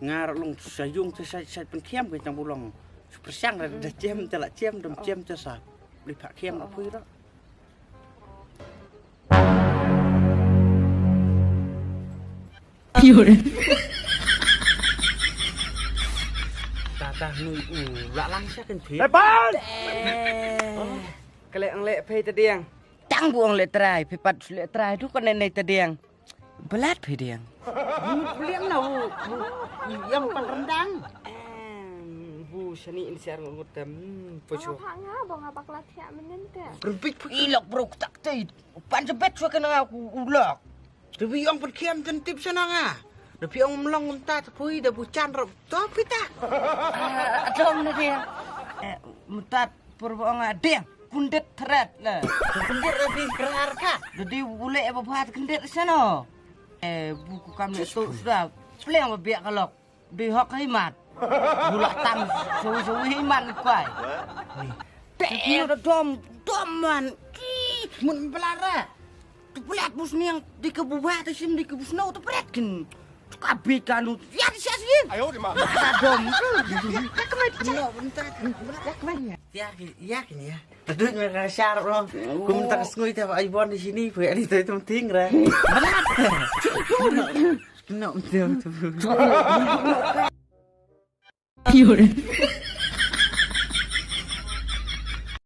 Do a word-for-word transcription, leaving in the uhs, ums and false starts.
Nga ruh long sa yung te sa sa pynkhiam ke tang bulong. Pyrshang da da jem te la jem dam jem te sa. Li pha khiam la phui ruh. Pure. Ta ta nui u la lang sa kan phi. Ka leh ang leh phei ta diang. Tang bu ang leh trai, phei pat leh trai du ka ne ne ta diang. Balat phei diang. Pliang na u yang pang rendang. Bu sani in siar ngut tem. Puchu. Apa nga ba nga bakla thiah menen te. Rembik phi ilok bro tak te. Pan jebet chwa kena nga u lok. Te bi ong pynkhiam ten tip sana nga. Da phi ong mlong mynta te pui da bu chan rap to phi ta. Adong na dia. Mynta pur ba ong adeng. Kundit thret la. Kundit la bi krar ka. Da di u leh ba bha kundit sana. Eh, bu ku kam ne tu suda. Pliang ba biak ka lok. Di hok hi mat. Bulak tang sawi sawi hi mat ni kwai. Te ino da dom dom man. Ki mun belara. Tu belat bus niang di ke buba te sim di ke bus no tu berat kin. Tu ka bi ka nu ya di sia sin. Ayo di ma. Da dom. Ka kemai no bentar. Ka kemai. Ya ki ya ki ya. Tadut mereka syar lo. Kum tak sngui te ai bon di sini. Ku ya di tu ting ra. Berat. No, no, no. Pure.